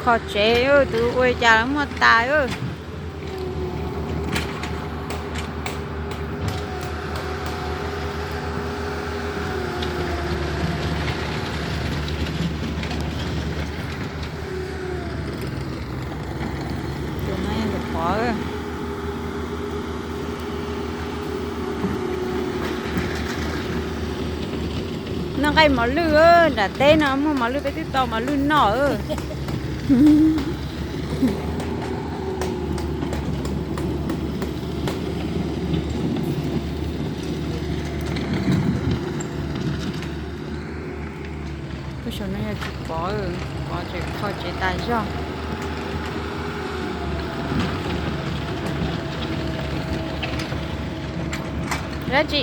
Kho tsev, tus ua li cas muaj tas. Tus no yog tus pov. Noj nqaij mos lwj, nram teb no muaj mos lwj peb twb tau mos lwj noj. Lub saum no yog tus pov, tus pov tseem kho tsev tas zog. Dab tsi?